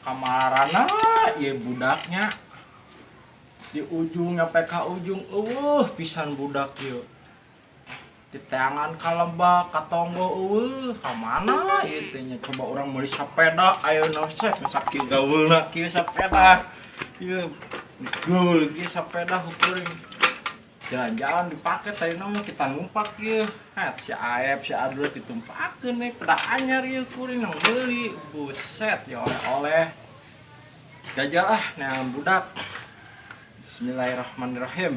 Kamarana ieu budaknya di ujung nyampe ka ujung, euweuh pisan budak ieu. Diteangan ka lebak, ka tonggo, euweuh. Ka mana ieu teh nya? Coba urang meuli sapeda ayeuna, sep sakieu gaulna kieu sapeda. Ieu gaul kieu sapeda hukuring. Jalan-jalan dipake tadi mah kita numpak ieu. Het si Aep, si Adul ditumpakeun nih peda anyar ieu kuring nang meuli. Buset ya, oleh-oleh. Jajal ah neangan budak. Bismillahirrahmanirrahim.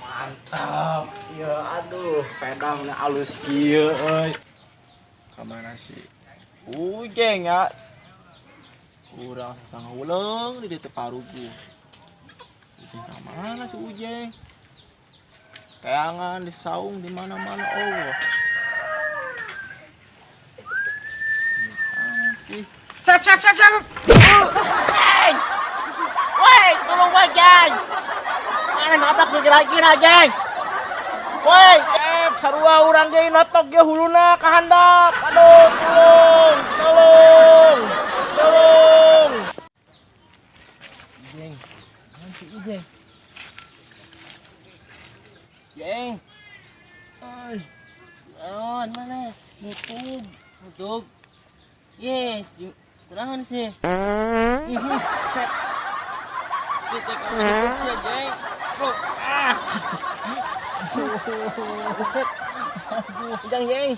Mantap. Ya aduh, peda mana alus kieu euy. Kamana sih Ujeng ya? Urang sang uleung di dieu teh parugu. Ujeng kamana si Ujeng? Teangan di saung di mana-mana, oh. Mana sih? Sep sep sep sep. Jeng! Woi, tolong woi, Jeng! Mana nabrak kira-kira, Jeng? Woi! Sep, sarua urang ge notok ge huluna ka handap. Aduh, tolong, tolong. Tolong. Jeng, mana si Ujeng? Jeng. Oi. Naon mana? Nutug. Nutug. Yes, kurangan sih. Ih, set. Titik kamu sih, Jeng. Bro. Ah. Aduh, jang, Jeng.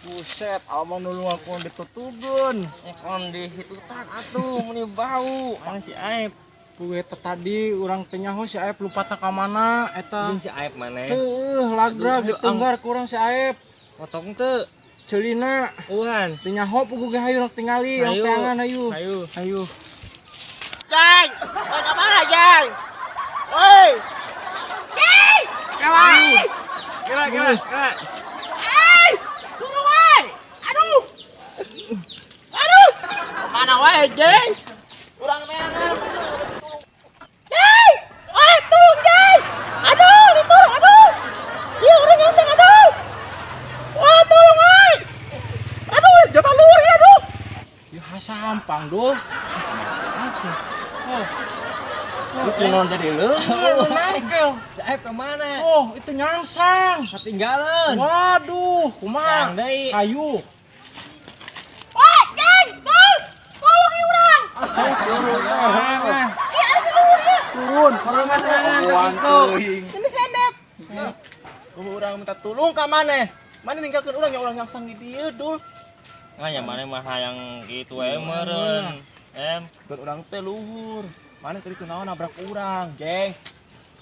Buset, alma nulung aku ditutugeun. Eh, kon di hitutan atuh meni bau. Mana si Aep? Kuwe teh tadi urang teh nyaho si Aep lupatna ka mana eta. Jeung si Aep mana? Heueuh, lagra ditenggar kurang si Aep. Potong teu. Ceulina Uhan. teu nyaho puguh ge, hayu rek tingali yang Hayu. teangan hayu. Hayu. Hayu. Jeng! Woi, kamana, Jeng? Woi! Kela. Kela, kela, kela. Tolong woi! Aduh! Aduh! Mana wae, Jeng? Urang neangan. Jeng! Woi, tolong, Jeng! Aduh, litur, aduh! Ieu urang ngangsang, aduh! Wah, tolong woi! Aduh, jangan luhur ya, aduh! Ya hasampang dul. Oh. Lu kunaon tadi leungeun nangkel. Si Aep kemana? Oh, itu nyangsang. Ketinggalan. Waduh, kumaha? Yang deui. Hayu. Woi, Jeng! Tolong! Tolong ieu urang! Ah, saya turun. Mana? Iya, ada luhur ya! Turun. Turun, teuing. Ini pendek. Urang minta tulung ka maneh. Maneh ninggalkeun urang yang urang nyangsang di dieu, dul. Nah, yang mana mah yang gitu we meureun. Em, Bukan urang teh luhur. Maneh tadi kunaon nabrak urang, Jeng?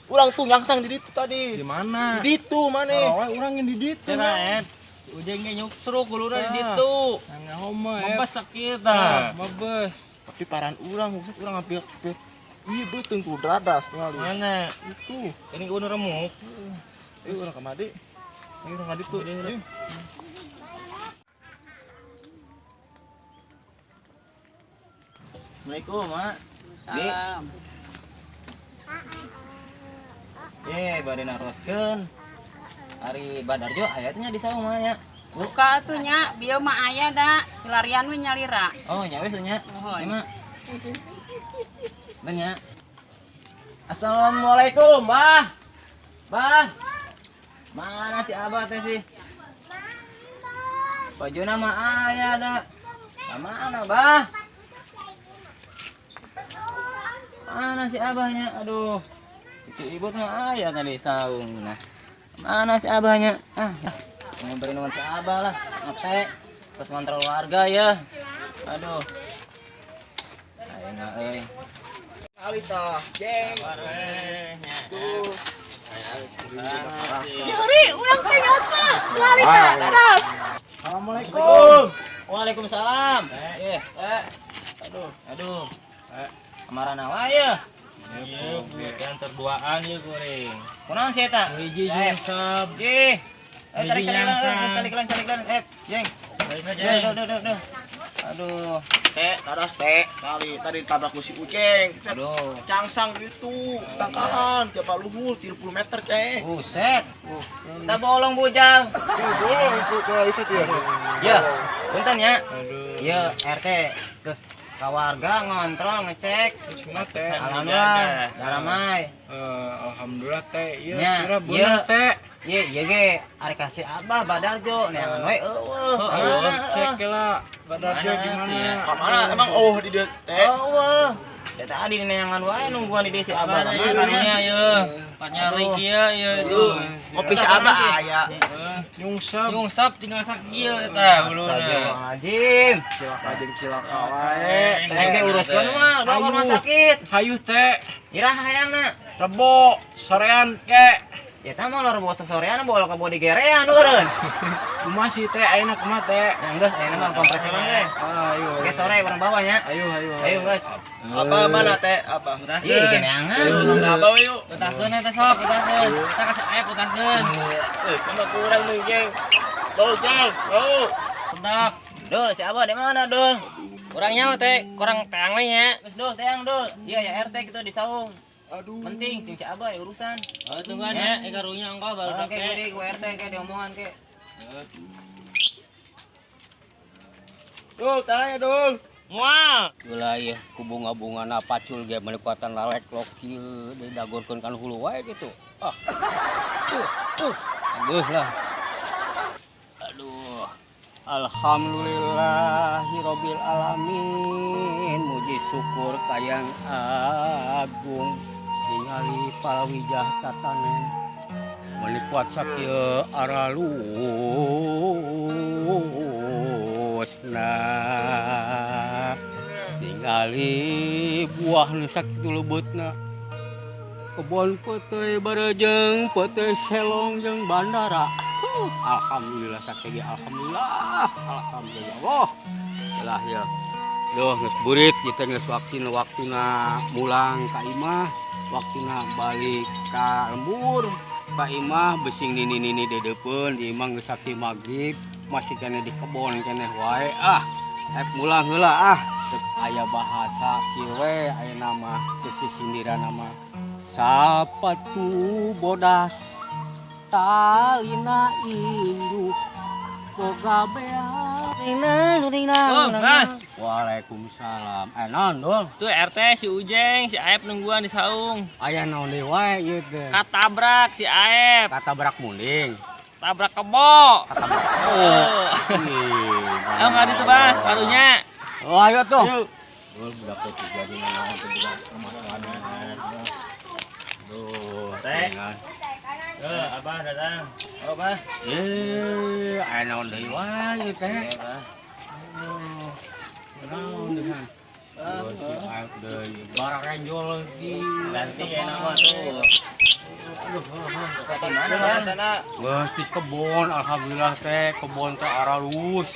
Urang tuh nyangsang di ditu tadi. Di mana? Di ditu maneh. Oh, urang yang di ditu. cenah em. Ujeng ge nyuksruk guluna di ditu. Yang nyaho mah, Ep. Mebes sakit tah. Mebes. Tapi paran urang, maksud urang hampir hampir. Iya beuteung tuh dradas tingali. Mana? Itu. Ini gua nu remuk. Ayo urang ka madi. Ayo urang ka ditu. Ayo. Assalamualaikum, Mak. Salam. Eh, bade naroskeun. Ari Badarjo ayatnya di saung mah nya. Buka atuh nya, bieu mah aya da, pilarian we nyalira. Oh, nya we nya. Mohon. Ini mah. Ben nya. Assalamualaikum, Bah. Bah. Mana si Abah teh sih? Bajuna mah aya da. Ka mana, Bah? Mana si abahnya? Aduh. Itu ibu mah aya tadi saung. Nah. Mana si abahnya? Ah, mau beri nuwun si abah lah. Ngape? Terus ngontrol warga ya. Aduh. Ayo nggak euy. Kali tah, Jeng. Tuh. Yuri, urang teh nyaho teh. Tingali tah, dadas. Assalamualaikum. Waalaikumsalam. Eh, eh. Aduh, aduh. Kamarana wae ya. Iya, kan terduaan ya kuring. Kunaon sih eta? Hiji jeung sab. Ih. Eh, tarik Hiji tarik nyangsang. tarik tarik tarik tarik. Eh, jeng. Tarik Duh, aja. duh, duh, duh, duh. Aduh. Teh, dadas teh. Kali tadi tabrak ku si Ujeng. Aduh. Cangsang gitu, tangkalan, jaba luhur 30 meter, Ceng. Buset. Kita bolong bujang. Bolong itu ke iset ya. Ya, punten ya. Aduh. Iya, RT terus ka warga ngontrol ngecek. Kumaha teh? Alhamdulillah, daramai. Eh, alhamdulillah teh. Ieu Nya, sirah ieu. beunang teh. Iya, iya ge ari kasih Abah Badarjo neangan we eueuh. Ayo cek lah. Badarjo Mana gimana? tuh ya? Ka mana emang oh di dieu teh? Eueuh. Da tadi neangan wae nungguan di dieu si Abah. Abah Mana karunya nya? ye. Patnya kieu ye Aduh, ngopi si Abah aya. Nyungsep. Nyungsep tinggal sakieu eta huluna. Astagfirullahaladzim. Cilaka jeung cilaka wae. Aing ge uruskeun mah, bawa ke rumah sakit. Hayu teh. Iraha hayangna. Rebo sorean ke. Ya tah mah lor bawa sosorean bawa ka bodi gerean eureun. Kumaha sih teh ayeuna kumaha teh? Ya geus ayeuna mah kompresor ge. Ayo. Oke sore urang bawa nya. Ayo ayo. Ayo geus. Abah mana teh? Abah. Ih, geneangan. Abah we yuk. Utaskeun eta sok, utaskeun. Tah kasih aya utaskeun. Eh, emang kurang nih, Jeng. Bau, Jeng. Bau. Sedap. Dul, si Abah di mana, Dul? Kurang nyawa teh, kurang teang we nya. Geus Dul, teang Dul. Iya ya RT gitu di saung. Aduh. Penting sing si Abah ya urusan. Oh, tungguan ya, eh karunya engkau baru Oke, sampai. gede ku RT ke diomongan ke. Dul, tanya Dul. Mual. Gula ieu ku bunga-bungana pacul ge meuni kuatan lalek lok kieu didagorkeun kan hulu wae gitu. Ah. Aduh lah. Aduh. Alhamdulillahirabbil alamin. Muji syukur ka Yang Agung. Ningali palawija tatanen. Meuni kuat sakieu aralusna. Ningali buah nu sakitu lebeutna. Kebon peuteuy bareujeung, peuteuy selong jeung bandara. Alhamdulillah sakieu ge alhamdulillah. Alhamdulillah. Allah. Lah ya. Duh geus burit ieu teh geus waktuna waktuna mulang ka imah, waktuna balik ka lembur. Ka imah besing nini-nini dedeupeun di imah geus sakieu magrib, masih keneh di kebon keneh wae ah. Rek mulang heula ah. Teu aya bahasa kieu we ayeuna mah teu sindiran mah. Sapatu bodas talina induk boga bea. Oh, Mas. Waalaikumsalam. Eh naon Dul? Tuh RT si Ujeng, si Aep nungguan di saung. Aya naon deui wae ieu teh? Katabrak si Aep, Katabrak munding. Tabrak kebo. Katabrak. Oh. Ih, Ayo nggak itu bah, karunya. Oh, ayo tuh. Dul budak teh jadi naon teh budak permasalahan. Duh, Teh. dengan. Eh, Abah datang. Oh, Bah. Eh, aya naon deui wae ieu teh? Naon deui? Duh, si Aep deui barang renjol di Ganti ya nama tuh. Di mana, Bang? Geus di kebon, alhamdulillah teh kebon teh aralus.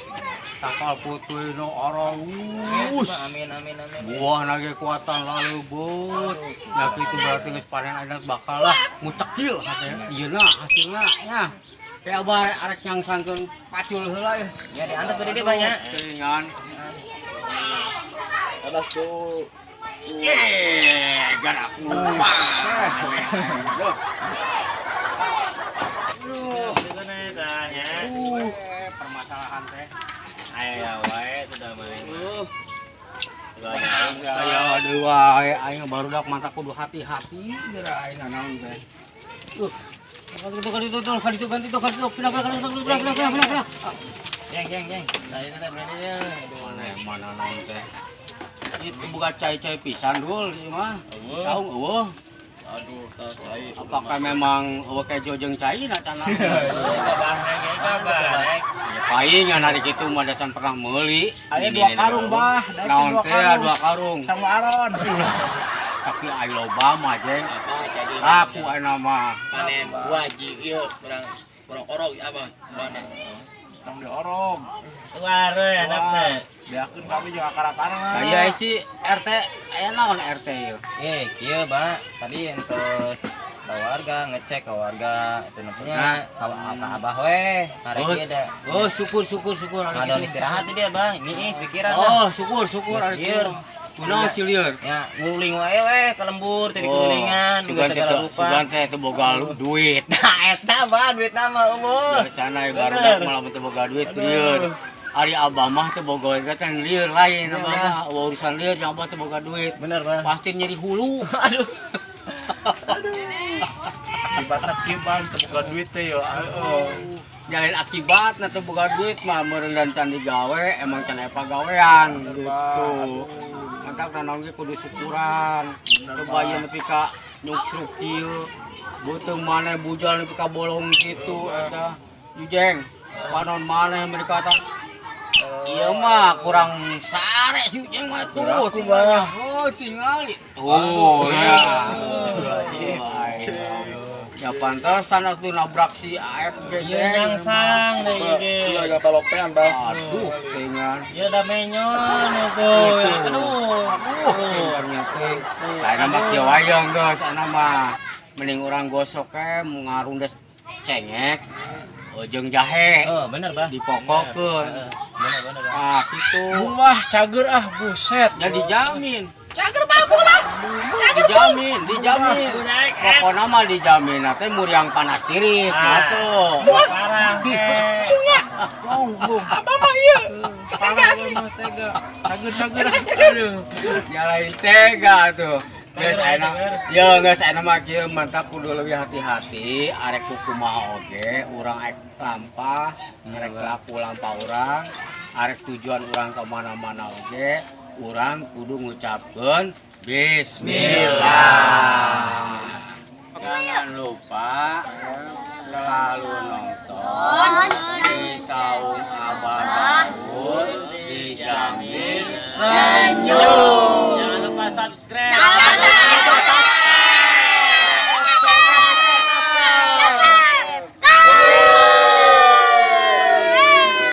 Takal puteuy nu aralus. Amin amin amin. Buah nage kuatan laleubet. Nya kitu berarti geus panen ayeuna bakal lah mutekil hate ieu na hasilna nya. Kayak abah arek nyangsangkeun pacul heula ya. Ya diantos beri dia banyak. Teuingan. Abah tuh. Eh, garak lus. Permasalahan teh. Ayo wae sudah main. Saya deui wae aing barudak mantap kudu hati-hati geura aing naon teh. Tuh. Kaditu kaditu kaditu kaditu kaditu pindah pindah pindah pindah pindah pindah pindah. Jeng jeng jeng. Saya teh berani dia. Mana mana naon teh. Ieu buka cai-cai pisan dul ieu mah. Saung eueuh. Aduh, tah cai. Apakah memang eueuh kejo jeung cai na cenah? Paing hari kitu mah da can pernah meuli. Aya dua karung bah, Naon teh dua karung. Sama Aron. Tapi ai loba mah jeng. Aku ayeuna mah. Panen wajib ieu urang urang orog ya Abah. Mana? Tong diorog. Keluar we anakna. Beakeun kami jeung akar-akarna. Kaya si RT aya naon RT ieu? Eh, kieu, Pak. Tadi entos ke warga ngecek ke warga itu namanya ka abah we hari Oh, ieu da. oh syukur syukur syukur hari Ngadon kitu. istirahat dia, Bang. Ngiis pikiran dah. Oh, syukur syukur hari Lieur. kitu. Kunaon si lieur? Ya, nguling wae we ke lembur tadi kelilingan sugan juga segala teh rupa. sugan teh teu boga duit. Nah, eta Bang duit nama eueuh. Dari sana ya barudak malah teu boga duit lieur. Ari abah mah teu boga teh lieur lain abah mah. Urusan lieur jeung abah teu boga duit. Bener, Bah. Pasti nyeri hulu. Aduh. Akibatna kieu, Bang, teu boga duit teh yo. Heeh. Nyalain akibat na teu boga duit mah meureun dan can digawe emang can aya pagawean gitu. Mantap naon ge kudu syukuran. Coba ieu nepi ka nyuksruk kieu. Beuteung maneh bujal nepi ka bolong kitu eta. Jujeng, panon maneh mereka kata iya mah kurang sare si Ujeng mah tuh. Tinggal. Oh, tingali. Tuh ya. Ya pantesan waktu nabrak si AF ge. Ieu nyangsang deui ge. Ulah gak balopean, Bah. Aduh, tinggal. Ieu da menyon itu. Aduh. Aduh, tinggalnya teh. Lain mah kieu wae geus ana mah. Mending urang gosok ke ngarundes cengek jeung jahe Oh, bener, Bah. dipokokeun. Bener bener. Bah. Ah, kitu. Wah, cager ah, buset. Ya dijamin. Cager bang, bang. Dijamin, dijamin. Pokoknya mah dijamin teh muriang panas tiris gitu. Parah ke. Apa mah ieu? Tega asli. Tega. Cager cager. Aduh, nyalain tega tuh. Geus enak. Ya geus enak mah kieu mantap kudu lebih hati-hati arek kumaha oge urang arek lampah, arek laku lampah urang, arek tujuan urang ke mana-mana oge, urang kudu ngucapkeun bismillah. Jangan lupa selalu nonton.